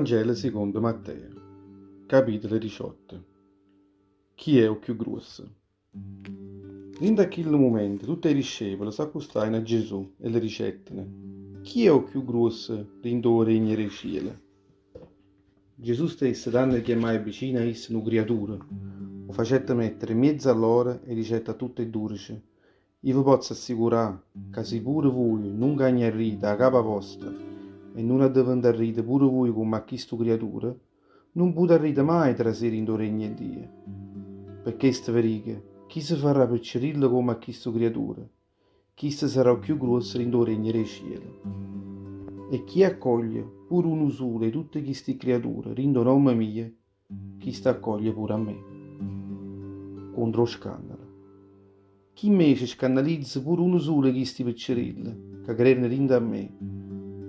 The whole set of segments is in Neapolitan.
Vangelo sicondo Matteo, capitolo 18. Chi è 'o cchiù gruosso? Dint' a chillu mumento tutt' 'e discepole s'accustajeno a Gesù e le dicetteno, Chi è 'o cchiù gruosso dint' 'o regno d' 'e ciele? Gesù stesso tanno chiammaje vicino a isso nu criaturo, 'o facette mettere mmiezzo a loro e dicette a tutt' 'e 12, Io ve pozzo assicurà ca si pure vuje nun cagnarrite 'a capa vosta e nun addeventarrite pure vuje comm' a chistu criaturo, nun putarrite maje trasì dint' 'o regno 'e Dio. Pe chesto ve dico, chi se farrà piccerillo comm' a chistu criaturo, chisto sarrà 'o cchiù gruosso dint' 'o regno d' 'e ciele. E chi accoglie pure uno sulo 'e tutte chisti criature dint' 'o nomme mio, Chisto accoglie pure a me. Contro 'o scannalo. Chi invece scannalizza pure uno sulo 'e chisti piccerilli ca crereno dinto a me,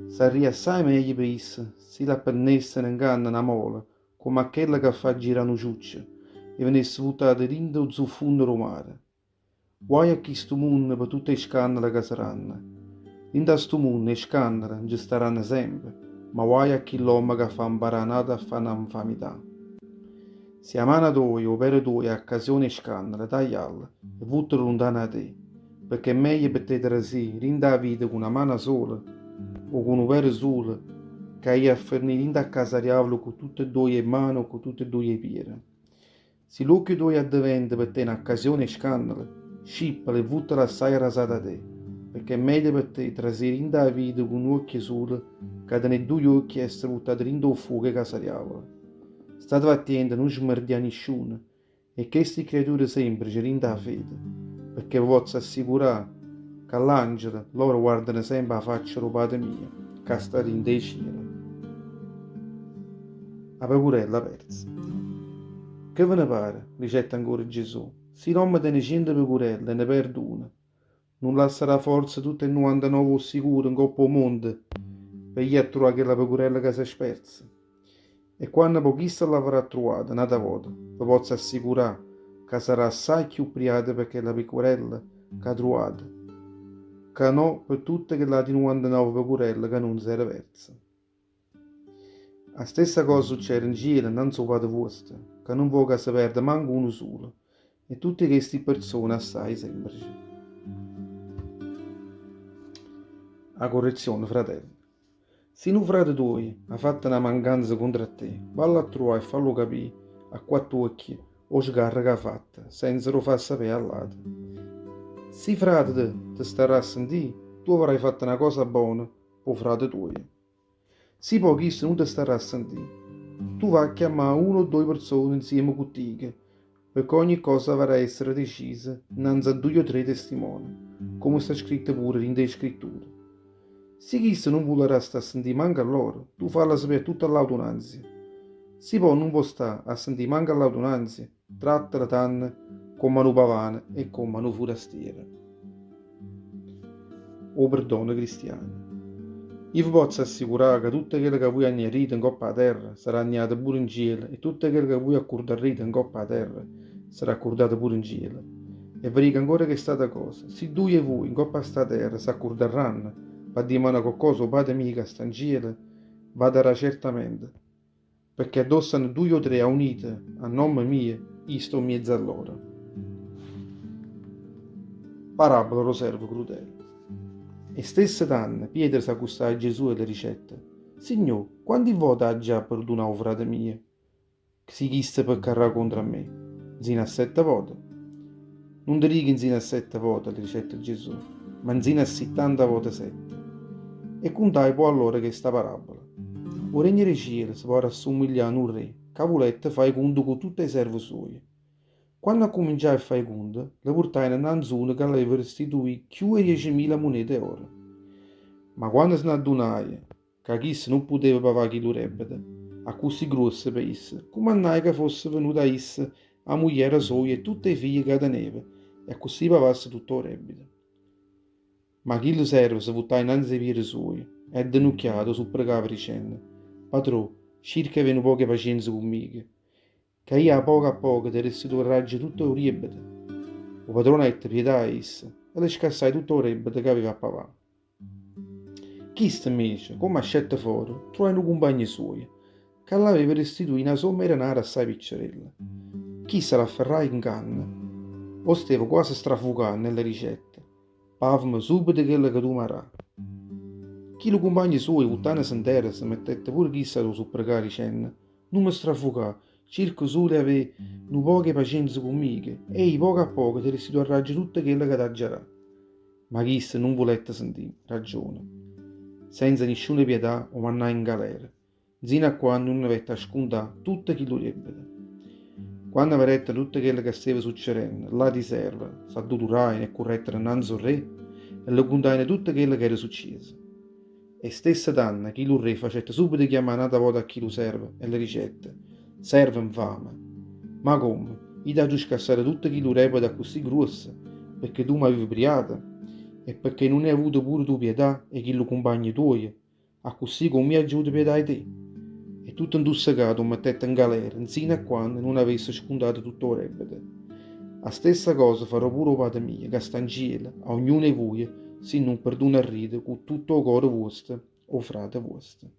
sarria assaje meglio pe isso si l'appennesseno 'ncanna na mola comme a chella ca fa girà nu ciuccio e venesse vuttato dinto 'o zuffunno d' 'o mare. Guaje a chistu munno pe tutt' 'e scannale ca saranno. Dint' a stu munno 'e scannale nce staranno sempe, ma guaje a chill'ommo ca fa 'mparà a n'ato a fà na 'nfamità. Si 'a mana toja o 'o pede tuojo è accasione 'e scannale, taglialo e vuttalo luntano 'a te, pecché è meglio pe te trasì dint' 'a vita cu na mana sola o cu nu pede sulo ca ì a fernì dint' a casa diavolo cu tutt' 'e ddoje 'e mmane o cu tutt' 'e ddoje 'e piede. Si l'uocchio tuojo addeventa pe te n'accasione 'e scannalo, scippalo e vuttalo assaje arrasato 'a te, pecché è meglio pe te trasì dint' 'a vita cu n'uocchio sulo ca tenè duje uocchie e essere vuttato dint' 'o ffuoco 'e casa diavolo. Stateve attiente a nun smerdià nisciuno 'e chesti criature semprice dint' 'a fede, pecché ve pozzo assicurà ca ll'angele loro guardano sempe 'a faccia d' 'o Pate mio ca sta dint' 'e ciele. 'A pecurella perza. Che ve ne pare, dicette ancora Gesù, si n'ommo tene ciento pecurelle e ne perde una, nun lassarà forze tutt' 'e nuvantanove 'o ssicuro 'ncopp' 'o monte pe jì a truvà chella pecurella ca s'è sperza? E quanno po' chisto l'avrà truvata n'ata vota, ve pozzo assicurà ca sarà assaje cchiù priato pe chella pecurella c'ha truvato, ca no pe tutte chell'ati 99 pecurelle ca nun s'era perza. A stessa cosa succede 'ncielo 'nnanz' 'o Pate vuosto, ca nun vo' ca se perde manco uno sulo 'e tutte chesti pperzone assaje semprice. A correzione, fratello. Si nu frate tuojo ha fatto na mancanza contro a te, vallo a truvà e fallo capì a quatt'uocchie 'o sgarro c'ha fatto, senza d' 'o fà sapè a ll'ate. Si fràtete te starrà a sentì, tu avrai fatto na cosa bona p' 'o frate tuojo. Si po' chisto nun te starrà a sentì, tu va a chiammà uno o doje perzone nzieme cu tico, pecché ogni cosa avarrà essere decisa nnanze a duje o tre testimone, comme sta scritto pure dint' 'e Scritture. Si chisto nun vularrà sta a sentì manco a lloro, tu fallo sapè a tutta ll'audunanzia. Si po' nun vo' sta a sentì manco a ll'audunanzia, trattalo tanno comm'a nu pavano e comm'a nu furastiero. 'O perdono cristiano. Io ve pozzo assicurà ca tutto chello ca vuje agnarrite 'ncopp' 'a terra sarà agnato pure 'ncielo e tutto chello ca vuje accurdarrite 'ncopp' 'a terra sarà accurdato pure 'ncielo. E ve dico ancora chest'ata cosa, si duje 'e vuje 'ncopp' 'a sta terra s'accurdarranno p'addimannà coccosa 'o Pate mio ca sta 'ncielo, v'ha darà certamente. Pecché addò stanno duje o tre aunite a nomme mio, io sto 'mmiezzo a lloro. Parabola d' 'o servo crudele. E stesso tanno Pietro s'accustaje a Gesù e le dicette, Signò, quanti vote aggi' 'a perdunà 'o frate mio, si chisto peccarrà contro a me? Nzino a sette vote? Nun te dico nzino a sette vote, le dicette Gesù, ma nzino a sittanta vote sette. E cuntaje po' a lloro chesta parabola, 'O regno d' 'e ciele se po' arrassumiglià a nu rre ca vulette fa 'e cunte cu tutte 'e serve suoje. Quanno accuminciaje a fa 'e cunte, le purtajeno nnanze uno ca l'aveva restituì cchiù 'e diecimila munete 'e oro. Ma quanno se n'addunaje ca chisto nun puteva pavà chillu debbeto accussì gruosso pe isso, cumannaje ca fosse venuta a isso 'a mugliera soja e tutte 'e figlie ca teneva e accussì pavasse tutto 'o debbeto. Ma chillu servo se vuttaje 'nnanze 'e piede suoje e addenucchiato 'o supprecava dicenno, Patrò, circa 'e avé nu poco 'e pacienza cu mmico, Ca io a poco a poco te restituirraggio tutto 'o riebbeto. O padrone avette pietà 'e isso e le scassaje tutto 'o riebbeto ca aveva 'a pavà. Chisto, invece, comme ascette fore, truvaje nu cumpagno suojo. Ca ll'aveva restituì na somma 'e denare assaje piccerella. Chisto l'afferraje 'ncanna, 'o steva quase strafucanno e le dicette, Paveme subito chello ca tu m'hê dà. Chillu cumpagno suojo, vuttannose 'nterra, se mettette pure chisto a 'o supprecà dicenno, Nun me strafucà, circo sulo 'e avè nu poco 'e pacienza cu mmico e i' poco a poco te restituarraggio tutto chello ca t'aggia dà. Ma chisto nun vulette sentì ragione. Senza nisciuna pietà 'o mannaje 'ngalera. 'nzino a quanno nun avette 'a scuntà tutto chillu diebbete. Quanno vedettero tutto chello ca steva succerenno, ll'ati serve s'addulurajeno e currettero 'nnanze 'o rre e le cuntajeno tutto chello ch'era succieso. E stesso tanno chillu rre facette subito chiammà n'ata vota a chillu servo e le dicette, Servo 'nfame! Ma comme, io t'aggio scassato tutto chillu debito accussì gruosso pecché tu m'avive priato? E pecché nun hê avuto pure tu pietà 'e chillu cumpagno tuojo? Accussì comm'io aggio avuto pietà 'e te? E tutto 'ntussecato 'o mettette 'ngalera, 'nzino a quanno nun avesse scuntato tutto 'o debito. A stessa cosa farrà pure 'o Pate mio, ca sta 'ncielo, a ognuno 'e vuje, si nun perdunarrite cu tutto 'o core vuosto 'o frate vuosto.